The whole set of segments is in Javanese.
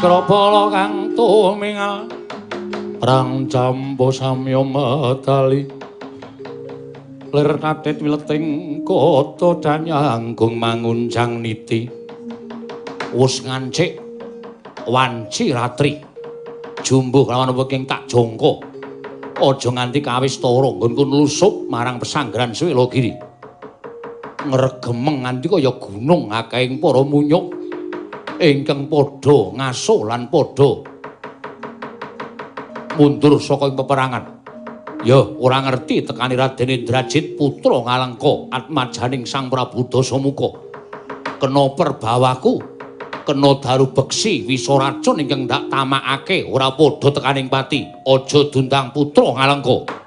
Wikrabala kang tumingal prang campo samya medali lir katit wileting kota danyanggung mangunjang niti wus ngancik wanci ratri jumbuh lawan wekeng tak jongko aja nganti kawis tara nggonku nlusup marang pesanggrahan Swelogiri ngregemeng nganti kaya gunung akehing para munyuk ingkang padha ngaso lan padha mundur saka ing peperangan. Ya ora ngerti tekani Raden Indrajit putra Ngalengka atmajaning Sang Prabu Dasamuka. Kena perbawaku, kena daru beksi wisa racun ingkang ndak tamakake ora padha tekaning pati. Aja dundang putra Ngalengka.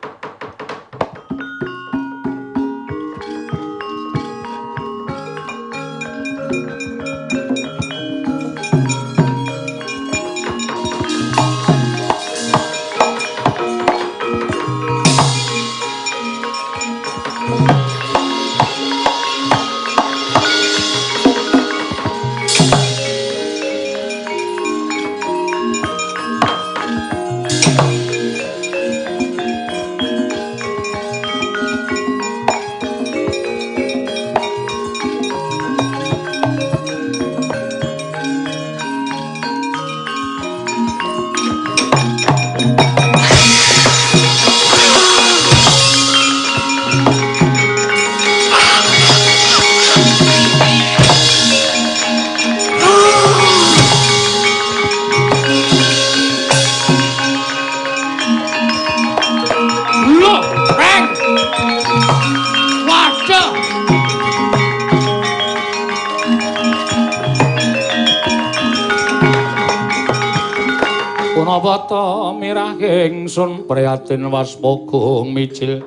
Punapa mirah ingsun prihatin waspagung mijil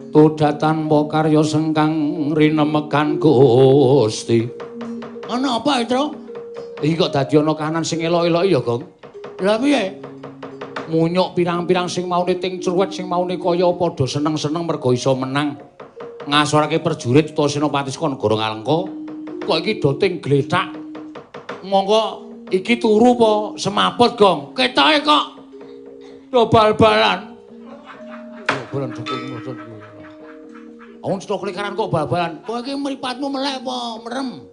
tuda tanpa karya sengkang rinemekan Gusti. Ana apa, Tru? Iki kok dadi ana kahanan sing elok-elok ya, Gong? Lah piye? Munyuk pirang-pirang sing maune ting cruwet sing maune kaya padha seneng-seneng mergo iso menang ngasorake prajurit utawa senopati saka negara Ngalengka kok iki do ting glethak. Monggo iki turu apa semaput, Gong? Ketoke kok do bal-balan. Bal-balan dukung ngoten. Awon cetha klikaran kok bal-balan. Kowe iki mripatmu melek apa merem?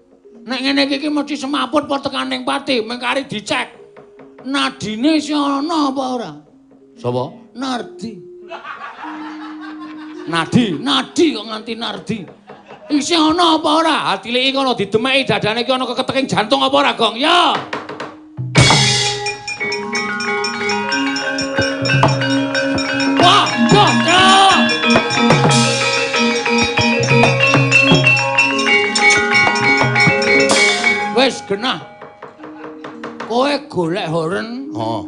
Nek ngene iki mesti semaput apa tekaning pati, mengkari dicek. Nadine isih ana apa ora? Sapa? Nardi. Nadi, Nadi kok nganti Nardi. Isih ana apa ora? Atiliki kono didemeki dadane iki ana keketeking jantung apa ora, Gong? Ya. Wah, cocok. Wis genah. Kowe golek horen, heeh.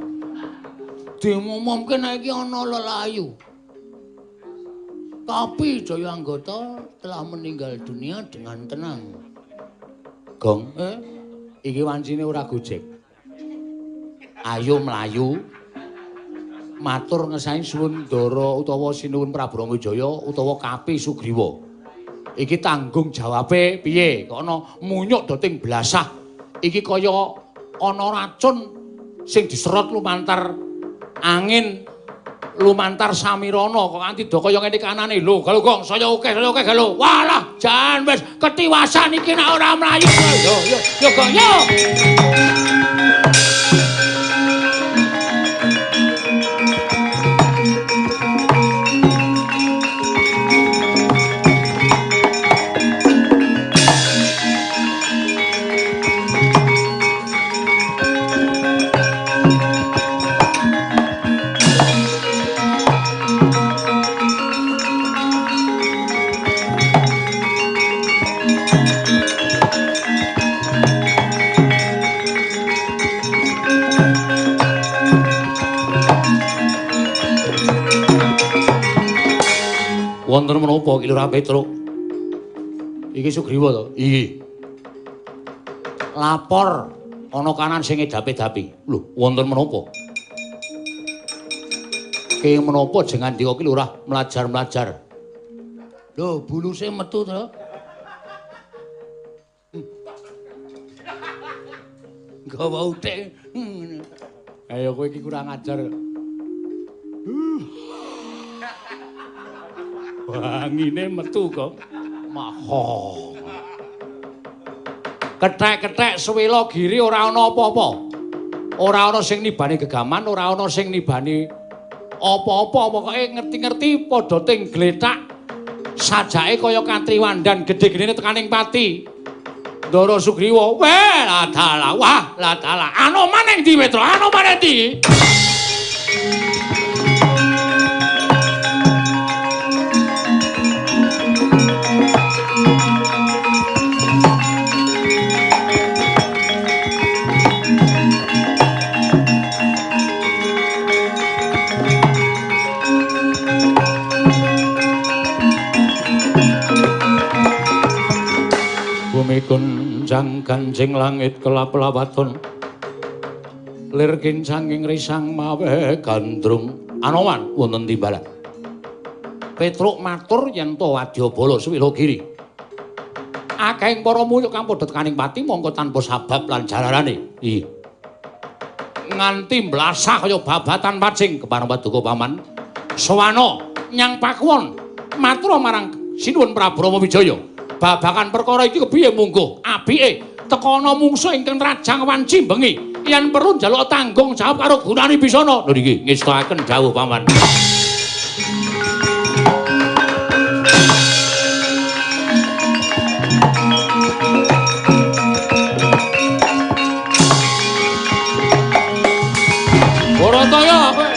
Diumumke nek iki ana lelayu. Tapi Jayanggata telah meninggal dunia dengan tenang. Gong, iki wancine ora gojek. Ayo mlayu. Matur ngesani suwun Ndara utawa sinuwun Prabu Rangwijaya utawa Kapi Sugriwa. Iki tanggung jawabe piye? Kok ana munyuk do ting blasah. Iki kaya ana racun sing diserot lumantar angin, lumantar samirana kok nganti do kaya ngene kanane. Lho, galo Gong, saya akeh galo. Walah, jan wis ketiwasan iki nek ora mlayu. Yo yo yo Gong, yo. Wonten menapa Ki Lurah Petruk? Iki Sugriwa to? Iki. Lapor ana kanan sing edapi-dapi. Lho, wonten menapa? Ki menapa jeng ngandika Ki Lurah mlajar-mlajar? Lho, buluse metu to. Gawa uthik. Ayo kowe iki kurang ajar. Wangine metu kok. Maho. Kethek-kethek sewela giri ora ana apa-apa. Ora ana sing nibani gegaman, ora ana sing nibani apa-apa, pokoke ngerti-ngerti padha ting glethak. Sajake kaya katriwandan gedhe-gedhene tekaning pati. Ndara Sugriwa, weh la dalah, wah la dalah. Anoman ning ndi, Petra? Anoman ning ndi? Bumi gonjang ganjing langit kelap-lawaton lir kincanging risang mawe gandrung. Anoman wonten timbalan. Petruk matur yen to wadyabala suwila giri. Akehing para muyuk kang padha tekaning pati mongko tanpa sabab lan jalarane. Ih. Nganti mblasah kaya babatan pacing kepareng paduka paman. Sowana nyang pakuwon matur marang Sinuwun Prabu Rama Wijaya. Babagan perkara iki kepiye mungguh apike tekana mungsuh ingkang rajang wanci bengi yen perlu njaluk tanggung jawab karo gunane Bisana. Lho niki ngestakaken dawuh paman. Barataya kowe.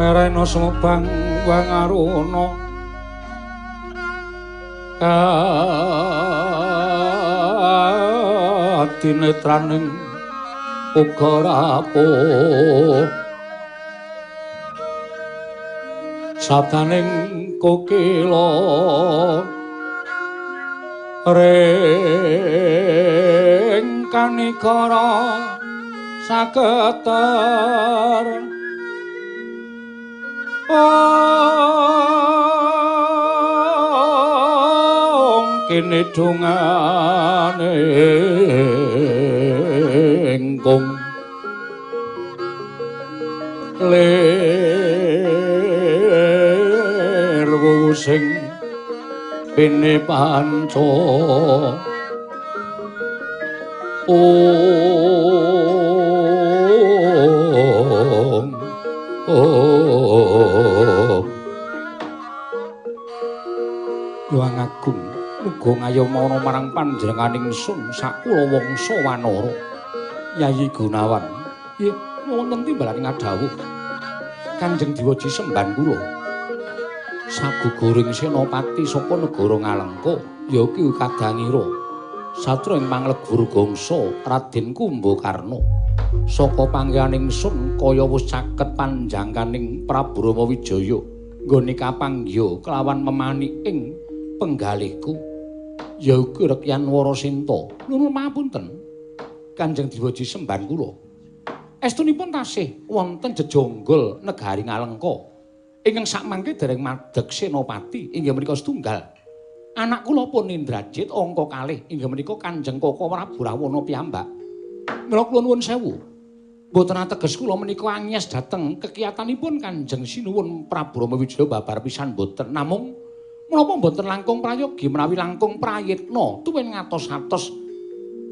Merena sumebang wangaruna kadinetraning uga rapuh sabdaning kokila ring kanikara saketer. Ong kene dongane ingkung lir sing pene panca. Om Om. Hyang Agung muga ngayomana marang panjenenganing sun sakula wangsa wanara. Yayi Gunawan, nggih wonten timbalaning adhawuh Kanjeng Dewaji semban kula. Saguguring senopati saka negara Ngalengka ya ki kadangira satra ing panglegur gangsa Raden Kumbakarna. Saka panggihaning sun kaya wis caket panjangkaning Prabu Rama Wijaya nggone kapanggiha kelawan memaniking penggalihku ya ugi Rekyan Warasinta. Nuwun pangapunten Kanjeng Dewaji semban kula. Estunipun tasih wonten jejonggol negari Ngalengka ingkang sakmangke dereng madeg senopati inggih menika setunggal. Anak kula pun Indrajit angka kalih inggih menika Kanjeng Koko Prabu Rahwana piyambak. Mila kula nuwun sewu. Mboten ateges kula menika angyes dhateng kekiyatanipun Kanjeng Sinuwun Prabu Rama Wijaya babar pisan mboten. Namung menapa mboten langkung prayogi menawi langkung prayitna tuwin ngatos-atos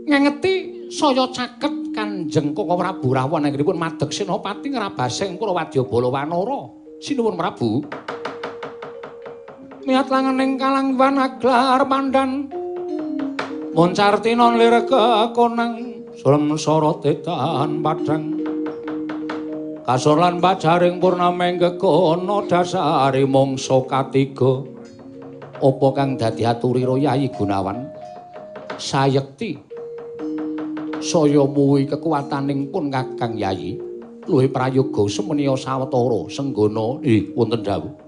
ngengeti saya caket Kanjeng Koko Prabu Rahwana anggenipun madeg senopati ngrabaseng para wadyabala wanara. Sinuwun Prabu. Miat langening kalangwan aglar pandan moncartinon lir kekonang sulem sorote tan padhang kasor lan pajaring purnameng gegono dasare mangsa katiga. Apa kang dadi aturira Yayi Gunawan? Sayekti saya muwi kekuwataning pun Kakang Yayi luwih prayoga semeniya sawetara senggana. Nggih wonten dawuh.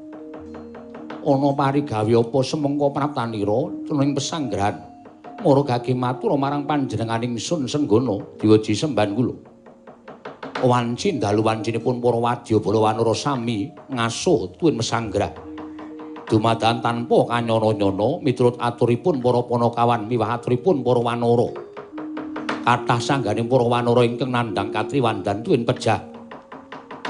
Ana parigawe apa semengka praptanira ning pesanggrahan mara gage matur marang panjenenganing sun Senggana Dewaji semban kula. Wanci dalu wancinipun para wadyabala wanara sami ngasuh tuwin mesanggrah. Dumadakan tanpa kanyana-nyana miturut aturipun para panakawan miwah aturipun para wanara. Kathah sangganing para wanara ingkang nandhang katriwandan tuwin pejah.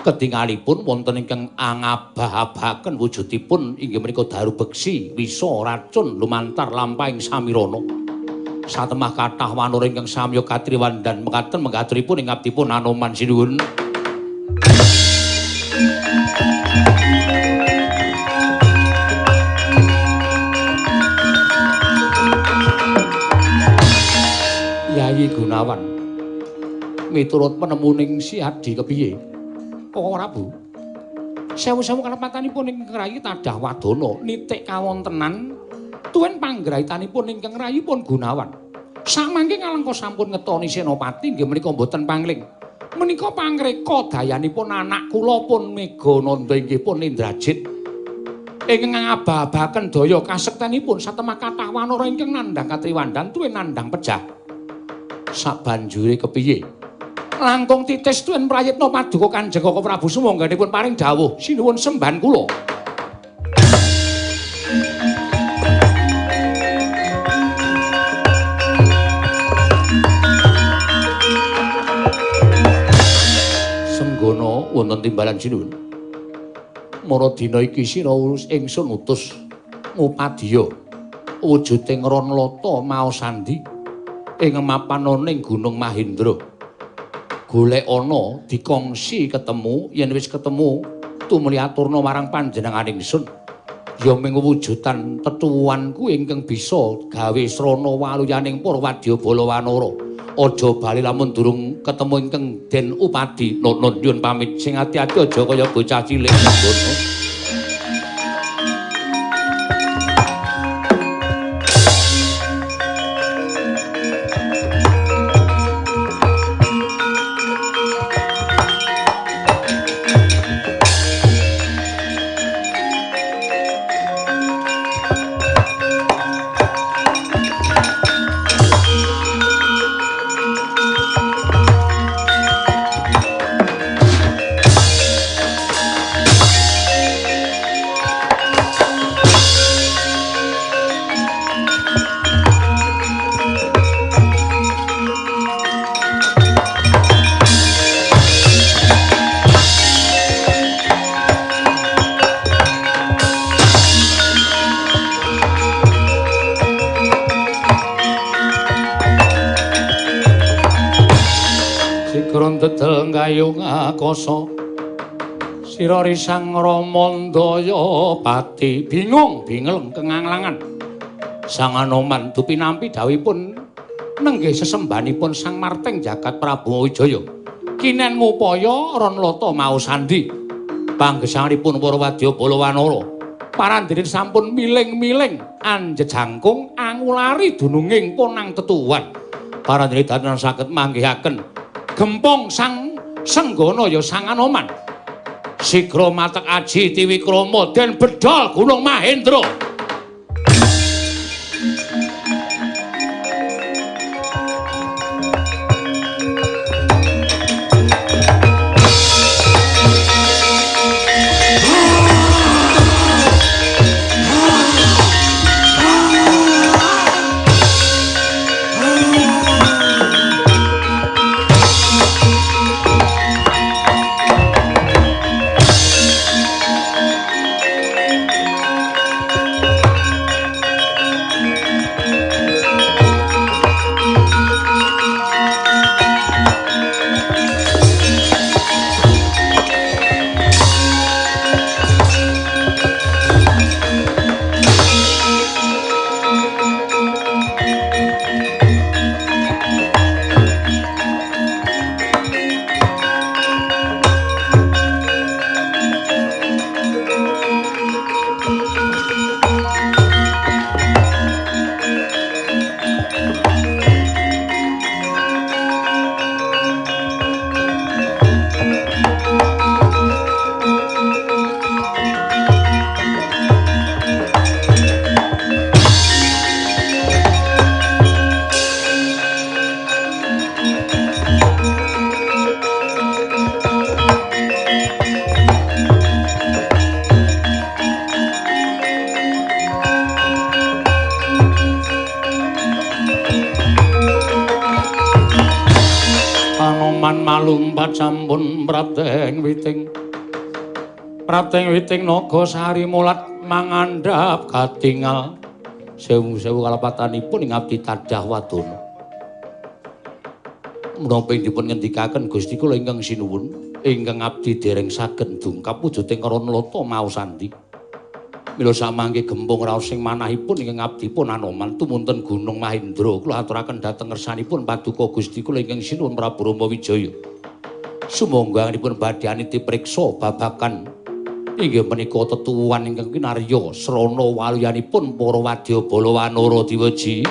Ketingalipun wonten ingkang angabah-abahaken wujudipun inggih menika daru beksi, wisa, racun lumantar lampahing samirana. Satemah kathah wanara ingkang samya katriwandan mekaten menggaturipun ing abdipun Anoman sinuwun. Yayi Gunawan miturut penemuning Si Adi kepiye? Koko Prabu, sewu-sewu kalepatanipun ingkang rayi tadah wadana nitik kawontenan tuwin panggrahitanipun ingkang rayipun Gunawan. Samangke Ngalengka sampun ngetoni senopati inggih menika mboten pangling. Menika pangreka dayanipun anak kula pun Megananda inggih pun Indrajit. Ingkang ngabah-abahaken daya kasektenipun satemah kathah wanara ingkang nandhang katriwandan tuwin nandhang pejah. Sabanjure kepiye? Langkung titis tuwin prayitna paduka Kanjeng Koko Prabu sumangganipun paring dawuh sinuwun semban kula. Senggana wonten timbalan sinuwun. Mara dina iki sira ingsun utus ngupadiya wujuding Ranlata Maosandi ing mapan ning Gunung Mahendra. Golek ana dikongsi ketemu, yen wis ketemu tumuli aturna marang panjenenganing sun. Ya ming wujudan tetuwanku ingkang bisa gawe srana waluyaning para wadyabala wanara. Aja bali lamun durung ketemu ingkang den upadi. Nun nyuwun pamit, sing ati-ati aja kaya bocah cilik ngono. Sigra ndedel gayung akasa. Sira risang Ramandaya pati bingung bingeleng kenganglangan. Sang Anoman dupinampi dawuhipun nenggih sesembahanipun Sang Marteng Jagat Prabu Wijaya. Kinen ngupaya Ranlata mau sandi. Panggesanganipun para wadya bala wanara. Parandene sampun miling-miling anjejangkung angulari dununging ponang tetuwan. Parandene datan saged manggihaken gempong Sang Senggana ya Sang Anoman. Sigra matek aji Tiwikrama den bedhol Gunung Mahendra. Malumpat sampun prateng witing. Prateng witing naga sari mulat mangandhap katingal. Sewu-sewu kalepatanipun ing abdi tadah wadana. Menapa dipun ngendikaken Gusti kula ingkang sinuwun, ingkang abdi dereng saged dungkap wujuding Ranlata mau sandi. Mila samangke gempung raos sing manahipun ingkang abdi pun Anoman tumunten Gunung Mahendra kula aturaken dhateng ngersanipun paduka Gusti kula ingkang sinuwun Prabu Rama Wijaya. Sumangga anggenipun badhe dipriksa babagan inggih menika tetuwuhan ingkang kinarya srana waluyanipun para wadyabala wanara diweji.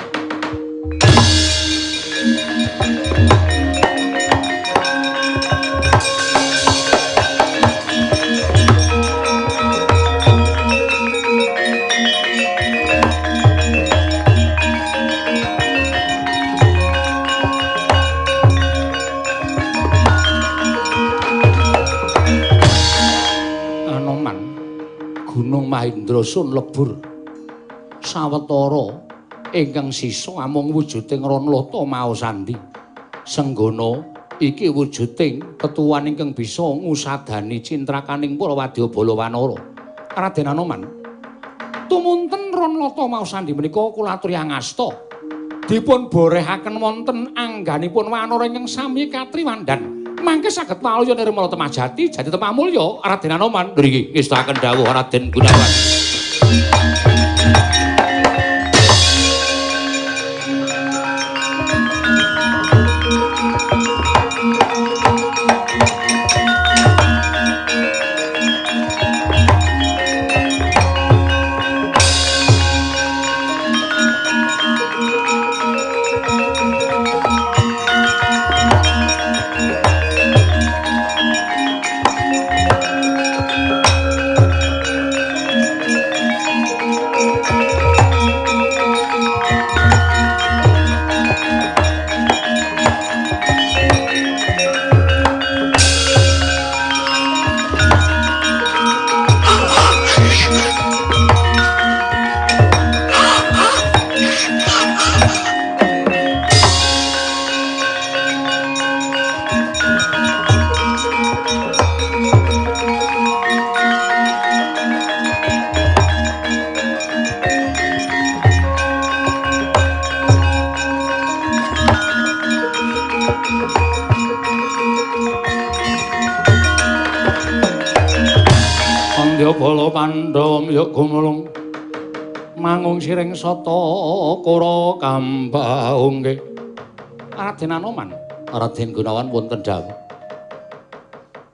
Gunung Mahendra sun lebur sawetara ingkang sisa amung wujuding Ranlata mau sandi. Senggana iki wujuding tetuwan ingkang bisa ngusadani cintrakaning para wadyabala wanara. Raden Anoman, tumunten Ranlata mau sandi menika kula aturi angasta dipun borehaken wonten angganipun wanara ingkang sami katriwandan. Mangke saged waluya nirmala temah jati jati temah mulya Raden Anoman. Ngriki ngestakaken dawuh Raden Gunawan. Bala Pandhawa miyuk gumulung mangung siring sata kura kambaungke. Raden Anoman, Raden Gunawan wonten dawuh.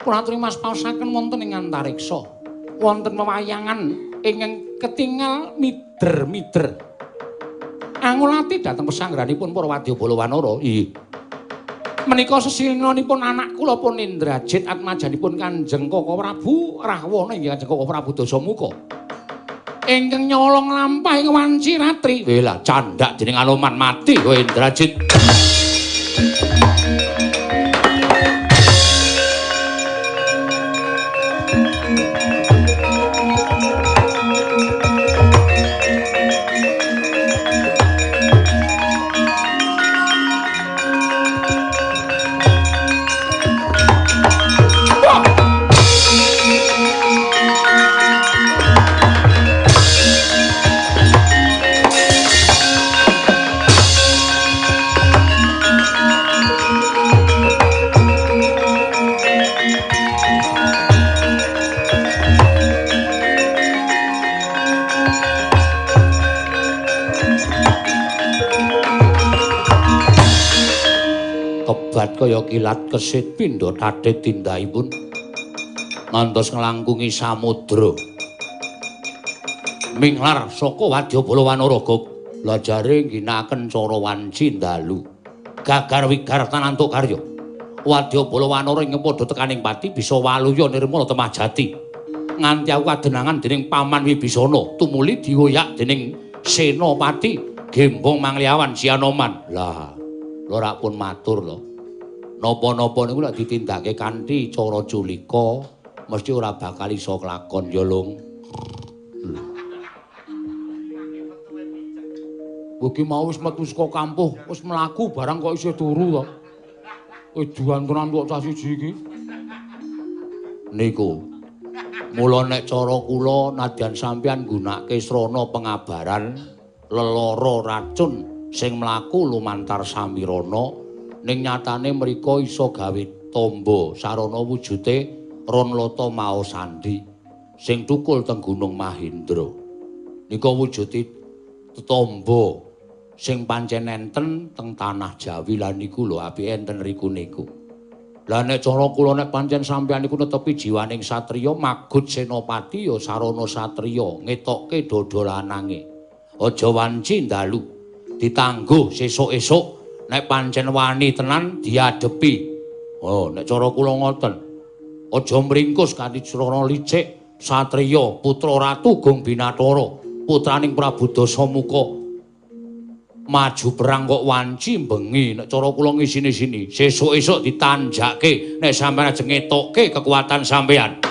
Kula aturi mas paosaken wonten ing antariksa, wonten wewayangan ingkang ketingal mider-mider. Angulati dhateng pesanggrahanipun para wadyabala wanara. Inggih. Menika sesinanipun anak kula pun Indrajit atmajanipun Kanjeng Koko Prabu Rahwana inggih Kanjeng Koko Prabu Dasamuka. Ingkang nyolong lampah ing wanci ratri. Welah candhak dening Anoman mati kowe Indrajit. Kaya kilat kesit pindha tadhit tindakipun ngantos nglangkungi samudra. Minglar saka wadyabala wanara lajare ngginakaken cara wanci dalu. Gagar wigar tanantuk karya. Wadyabala wanara ing padha tekaning pati bisa waluya nirmala temah jati. Nganti aku kadenangan dening Paman Wibisana tumuli dioyak dening Senopati Gembong Mangliawan Si Anoman. Lah, lho pun matur lho. Napa-napa niku nek ditindakake kanthi cara culika mesti ora bakal iso kelakon ya, Lung. Iki mau wis metu saka kampuh, wis mlaku barang kok isih turu to. Eduan tenan kok cah siji iki. Niku. Mula nek cara kula nadyan sampeyan nggunakake srana pengabaran lelara racun sing mlaku lumantar samirana ning nyatane mriko iso gawe tamba sarana wujute Ronlata Mao Sandi sing thukul teng Gunung Mahendra. Nika wujude tamba sing pancen enten teng tanah Jawi lan niku lho apike enten riku niku. Lah nek cara kula nek pancen sampeyan niku netepi jiwaning satriya magut senopati ya sarana satriya ngetokke dada lanange. Aja wanci dalu ditangguh sesuk-esuk. Nek pancen wani tenan diadepi. Oh, nek cara kula ngoten. Aja mringkus kanthi srana licik satriya putra Ratu Gong Binathara, putraning Prabu Dasamuka. Maju perang kok wanci bengi. Nek cara kula ngisini-sini, sesuk-esuk ditanjake nek sampeyan ajeng ngetokke kekuatan sampeyan.